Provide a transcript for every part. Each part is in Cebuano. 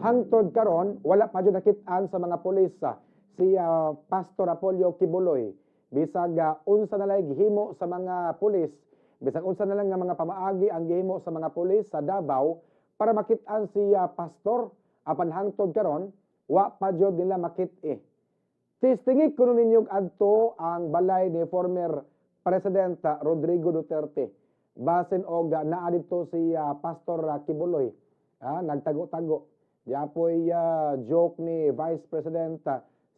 Hangtod karon, wala pa jud nakit-an sa mga pulis si Pastor Apollo Quiboloy. Bisag unsa na lang gihimo sa mga pulis, bisag unsa na lang nga mga pamaagi ang gihimo sa mga pulis sa Davao para makit-an si pastor, apan hangtod karon wa pa jud nila makit-i. Testingi kuno ninyong adto ang balay ni former President Rodrigo Duterte. Basin og naa didto si Pastor Quiboloy. Nagtago-tago. Diapoy joke ni Vice President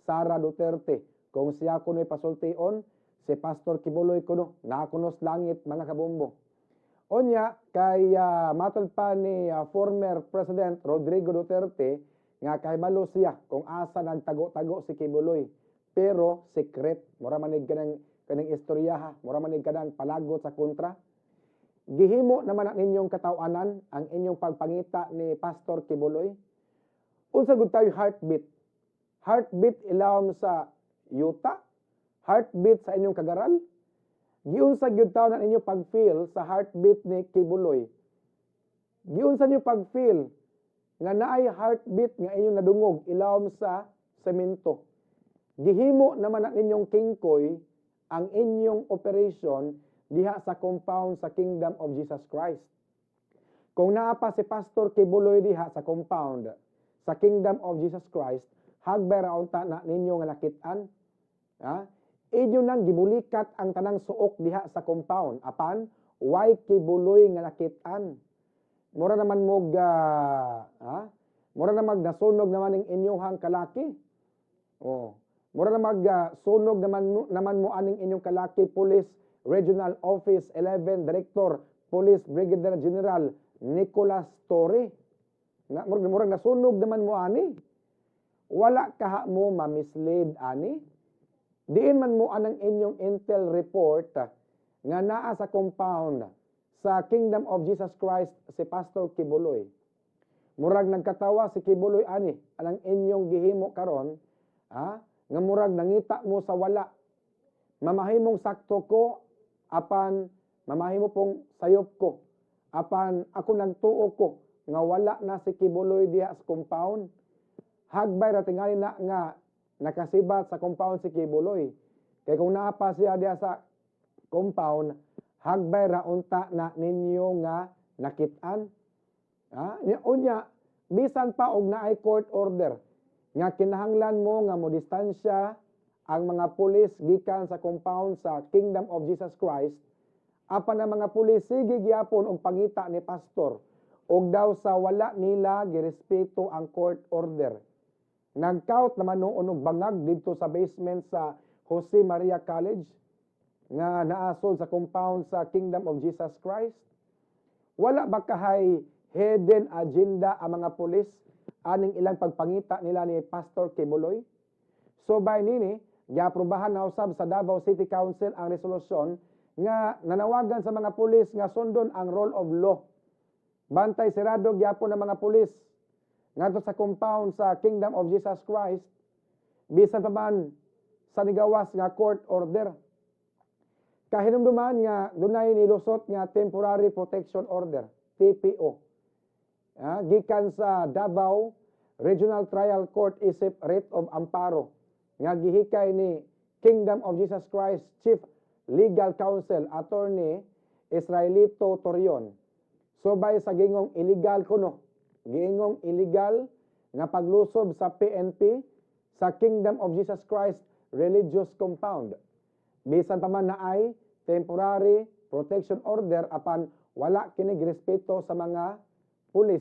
Sara Duterte. Kung siya kuno'y pasultion, si Pastor Quiboloy kuno, naa kuno sa langit, mga kabombo. Unya, kay matod pa ni former President Rodrigo Duterte, nga kahibalo siya kung asa nagtago-tago si Quiboloy. Pero secret, mura manig kanang kaning istorya ha, mura manig kanang palagot sa kontra. Gihimo naman ang inyong katawanan ang inyong pagpangita ni Pastor Quiboloy. Unsa gud tayo heartbeat? Heartbeat ilawom sa yuta? Heartbeat sa inyong kagaral? Giunsa gyud taon ang inyong pag-feel sa heartbeat ni Quiboloy? Giunsa niyo pag-feel nga naay heartbeat nga inyong nadungog ilawom sa semento? Gihimo naman ang inyong kingkoy ang inyong operation diha sa compound sa Kingdom of Jesus Christ. Kung naa pa si Pastor Quiboloy diha sa compound sa Kingdom of Jesus Christ, hagbay ra unta na ninyo nga nakit-an. Ha? Inyo nang gibulikat ang tanang suok diha sa compound apan way Quiboloy nga nakit-an. Mura naman mo ha? Mura na mag nasunog naman ning inyong kalaki. Oh. Mura na mag sunog naman mo aning inyong kalaki, Police Regional Office 11 Director Police Brigadier General Nicolas Torre. Na, murag nasunog naman mo ani. Wala kaha mo ma-mislead ani? Diin man mo anang inyong intel report nga naa sa compound sa Kingdom of Jesus Christ si Pastor Quiboloy. Murag nagkatawa si Quiboloy ani anang inyong gihimo karon, ha? Nga murag nangita mo sa wala. Mamahimong sakto ko apan mamahimo pong sayop ko. Apan ako nagtuo ko nga wala na si Quiboloy diha sa compound. Hagbay ra tingali na nga nakasibat sa compound si Quiboloy. Kay kung naa pa siya diha sa compound, hagbay ra unta na ninyo nga nakit-an. Ha? Unya, bisan pa og naay court order nga kinahanglan mo nga mo distansya ang mga pulis gikan sa compound sa Kingdom of Jesus Christ, apan ang mga pulis sige gyapon og pangita ni pastor og daw sa wala nila girespeto ang court order. Nagkaut naman noon og bangag didto sa basement sa Jose Maria College nga naasol sa compound sa Kingdom of Jesus Christ. Wala ba kahay hidden agenda ang mga pulis aning ilang pagpangita nila ni Pastor Quiboloy? So by nini, giaprobahan na usab sa Davao City Council ang resolusyon nga nanawagan sa mga pulis nga sundon ang rule of law. Bantay sirado gyapon ng mga pulis ngadto sa compound sa Kingdom of Jesus Christ bisan pa man sa nigawas nga court order. Kahinumduman nga dunay nilusot nga Temporary Protection Order, TPO. Gikan sa Davao Regional Trial Court isip writ of amparo nga gihikay ni Kingdom of Jesus Christ Chief Legal Counsel Attorney Israelito Torion. Subay sa gingong illegal kuno, giingong illegal nga paglusob sa PNP sa Kingdom of Jesus Christ Religious Compound. Bisan pa man naay temporary protection order, apan wala kini girespeto sa mga pulis,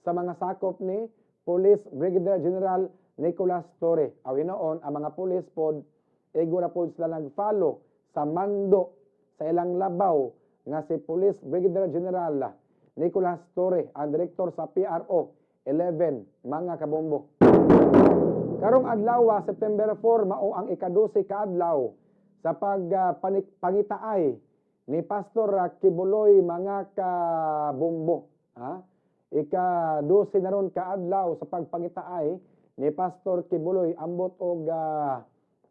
sa mga sakop ni Police Brigadier General Nicolas Torre. Aw hinoon, ang mga pulis pod igo ra pod sila nag-follow sa mando sa ilang labaw nga si Police Brigadier General Nicolas Torre, ang direktor sa PRO 11, mga kabombo. Karong adlaw, September 4, mao ang ika-12 ka adlaw sa pagpangitaay ni Pastor Quiboloy, mga kabombo. Ha? Ika-12 na ron kaadlaw sa pagpangitaay ni Pastor Quiboloy. Ambot og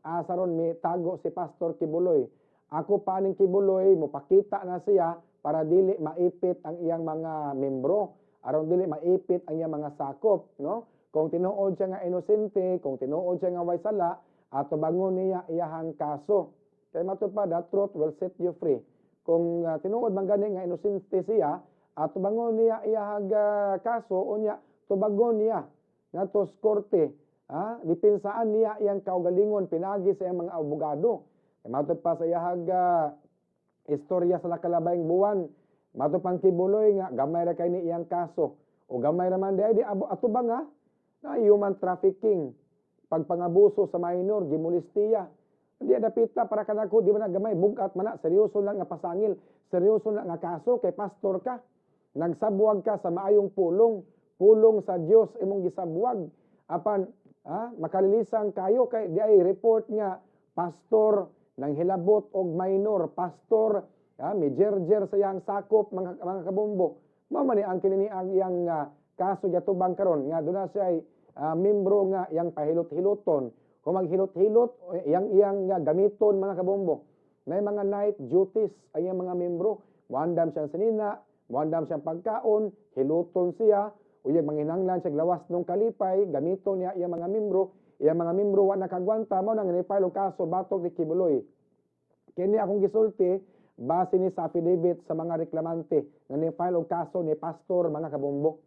asa ron mi tago si Pastor Quiboloy. Ako pa ning Quiboloy, mopakita na siya para dili maipit ang iyang mga membro. aron dili maipit ang iyang mga sakop, no? Kung tinuod siya nga inosente, kung tinuod siya nga way sala, atubangon niya iyahang kaso. Kay matud pa, the truth will set you free. Kung tinuod man gani nga inosente siya, atubangon niya iyahang kaso, unya tubagon niya ngadto sa korte, ha? Dipensaan niya iyang kaugalingon pinagi sa iyang mga abogado. Kay matud pa sa iyahang istorya sa nakalabayng buwan, matud pang Quiboloy nga gamay ra kay ni iyang kaso o gamay ra man di ay di abo atubang ha na human trafficking, pagpangabuso sa minor, gimulistiya. Di dapita para kanako, di man na gamay, bugat man na, seryoso lang nga pasangil, seryoso lang nga kaso kay pastor ka. Nagsabwag ka sa maayong pulong, pulong sa Dios imong gisabwag. Apan ha, makalilisang kayo kay di ay report nga pastor nang hilabot og minor, pastor ha, mijerjer sa iyang sakop, mga kabombo. Mao man ni ang kini ang iyang kaso giatubang karon nga duna siya ay membro nga iyang pahilot-hiloton. Kung maghilot-hilot, iyang iyang gamiton, mga kabombo. Na mga night duties ang iyang mga membro. Muandam siyang sinina, muandam siyang pagkaon, hiluton siya, uyag manginahanglan siya lawas nung kalipay, gamiton niya iyang mga membro, iyang mga membro wa nakagwanta, mao nang ni-file og kaso batok ni Quiboloy. Kini akong gisulti base ni sa affidavit sa mga reklamante nga ni-file og kaso ni pastor, mga kabombo.